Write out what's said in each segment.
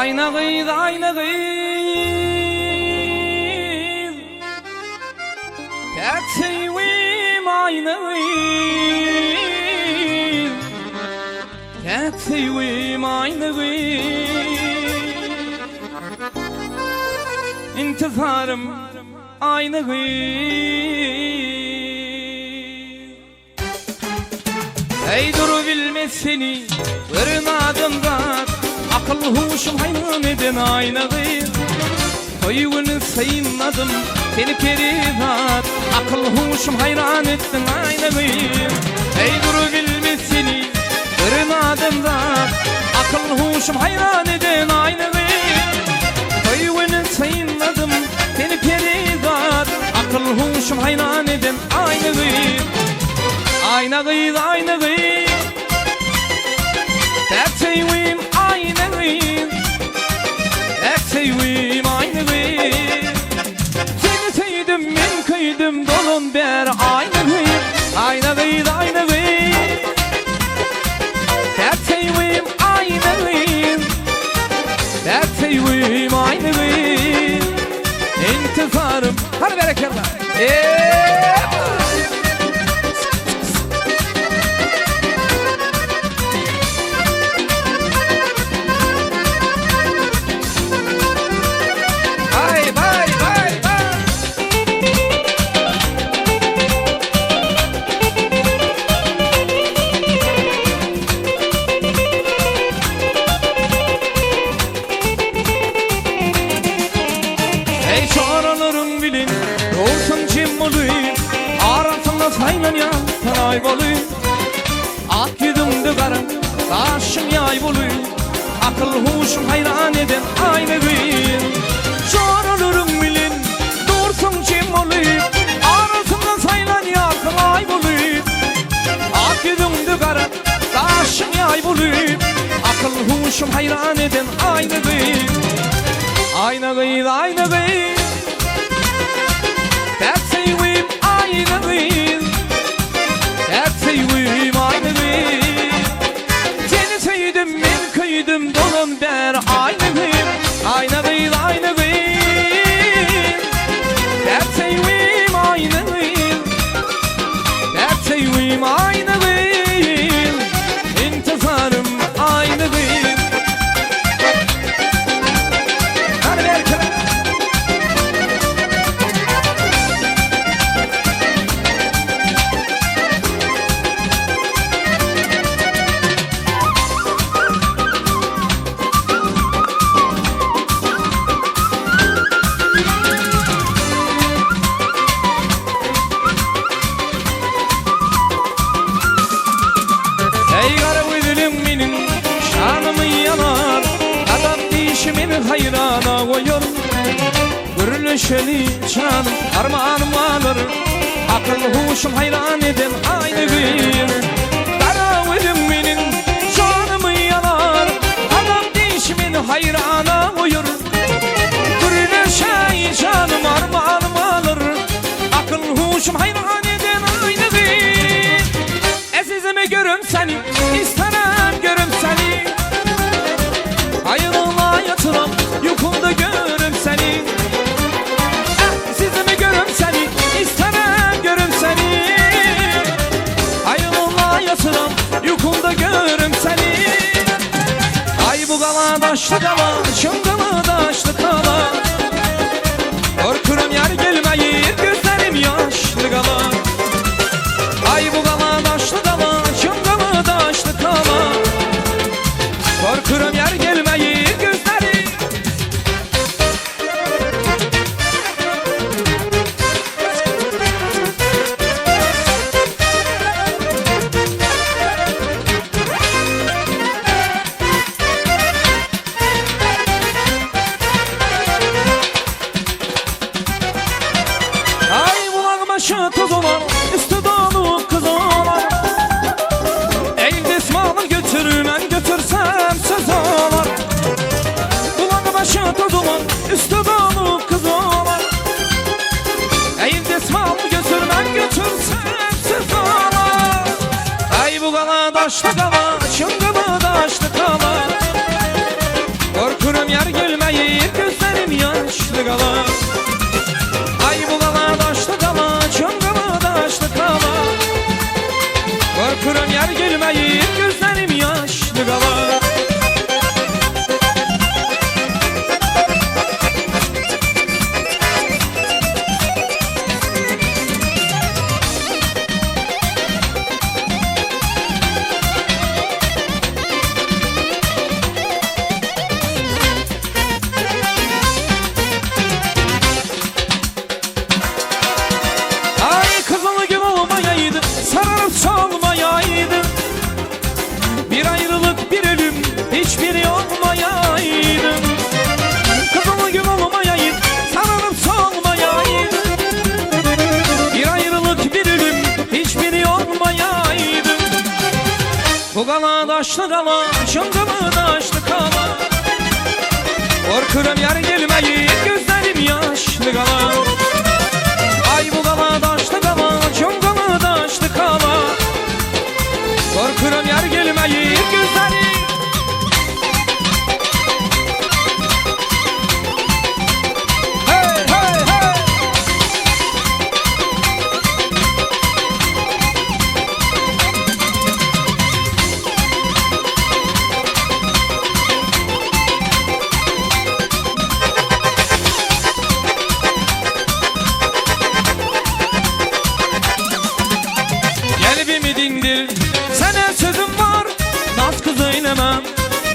Aýna gyz, aýna gyz. Päk söýgim aýna gyz. Päk söýgim aýna gyz. Intizarym aýna gyz. Eý durubilmez seni gören adamzat Akyl huşum haýran eden aýna gyz Toý güni synladym seni perizat Akyl huşum haýran etdiň aýna gyz Eý durubilmez seni gören adamzat Akyl huşum haýran eden aýna gyz Toý güni synladym seni perizat Akyl huşum haýran eden Aýna gyz, aýna gyz, aýna gyz Päk söýgim aýna gyz Päk söýgim aýna gyz Seni söýdüm, men köýdüm, dolan bäri aýna gyz Aýna gyz, aýna gyz Päk söýgim aýna gyz Päk söýgim aýna gyz Intizarym, hany berekella! Eý çoralaryň bilin Dursun kim boly Arasynda saýlanýan sanaý boly Ak ýüzüňde gara Daşyň ýaý boly Akyl huşum haýran eden aýna gyz Çoralaryň bilin Dursun kim boly Arasynda saýlanýan sanaý boly Ak ýüzüňde gara Daşyň ýaý boly Akyl huşum haýran eden aýna gyz Aýna gyz aýna gyz Päk söýgim aýna gyz Päk söýgim aýna gyz Seni söýdüm men köýdüm dolan bäri aýna gyz Aýna gyz aýna gyz Päk söýgim aýna gyz Päk söýgim aýna gyz Intizarym aýna gyz Hany berkele. Eý gara gözlüm meniň şanymy ýalar Gadam dişi meni haýrana goýar Gürleşeli janym armanym galar Akyl huşum haýran eden aýna gyz Gara gözüm meniň janymy ýalar Gadam dişi meni haýrana goýar Gürleşeý janym armanym galar Akyl huşum haýran eden aýna gyz Ezizimi görüm seni, isterem görüm seni Ayrılma yatıram, yukumda görüm seni Ezizimi görüm seni, isterem görüm seni Ayrılma yatıram, yukumda görüm seni Ay bu qala daşlı qala, çınqılı daşlı qala Korkuram yar gelmeyir, gözlerim yaşlı qala Ay bu qala daşlı qala, çınqılı daşlı qala Korkuram yar gelmeyir, gözlerim Ay bulak başı tuz olar, üstü dolu kız olar Ey desmalı götür, ben götürsem söz olar Bulak başı tuz olar, üstü dolu kız olar Ey desmalı götür, ben götürsem söz olar Ay bu qala daşlı qala, çıngılı daşlı qala Korkuram. ýar gelmeýir Gözlerim ýaşly gala. Aý bu gala daşly gala Çöň gala daşly gala. Korkuram ýar gelmeýir Gözlerim ýaşly gala. Ay kızıl gül olmayaydı, sararıp solmayaydı. Bir ayrılık bir ölüm hiçbiri olmayaydı. Kızıl gül olmayaydı, sararıp solmayaydı. Bir ayrılık bir ölüm hiçbiri olmayaydı. Bu gala daşlı gala, çıngılı daşlı kala. Korkuram yar gelmeyi, gözlerim yaşlı gala. Ay bu gala daşlı gala, çıngılı daşlı kala. Korkuram yar gelmeyi, gözlerim. Hey hey hey! Gelbimi dindir, sana sözüm var. Naz kız eylemem,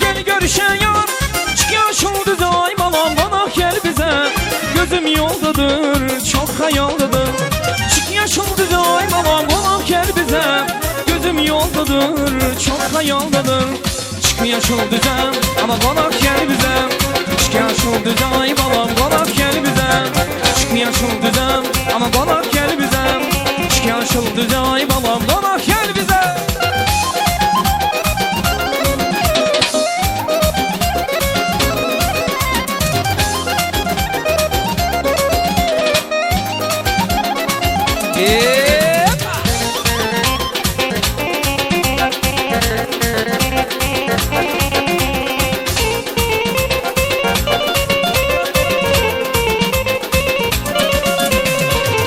gel görüşen yar. Çık yaşıl düze ay balam bana gel bize. Gözüm yoldadır, çok hayaldadır. Çık yaşıl düze ay balam bana gel bize. Gözüm yoldadır, çok hayaldadır. Çık yaşıl düze ama bana gel bize. Çık yaşıl düze ay balam bana gel bize. Çık yaşıl düze ama bana gel bize. Çık yaşıl düze ay balam bana gel bize. Yepa!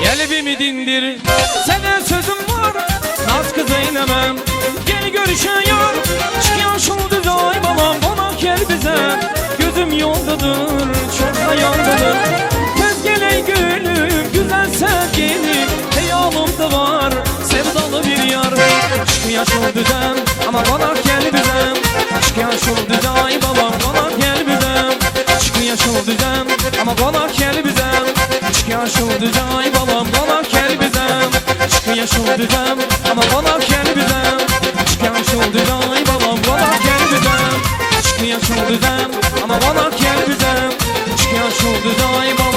Gelbimi dindir, sana sözüm var. Naz kız eylemem, gel görüşen yar. Çık yaşıl düze ay balam bana gel bize. Gözüm yoldadır, çok hayaldadır. Tez gel ey gülüm, güzel sevgilim. Heyalımda var, sevdalı bir yar. Çık yaşıl düzem, ama bana gel bize. Çık yaşıl düze ay balam bana gel bize. Çık yaşıl düzem, ama bana gel bize. Çık yaşıl düze ay balam bana gel bize. Çık yaşıl düzem, ama bana gel bize. Çık yaşıl düze ay balam bana gel bize. Çık yaşıl düzem, ama bana gel bize. Çık yaşıl düze ay balam.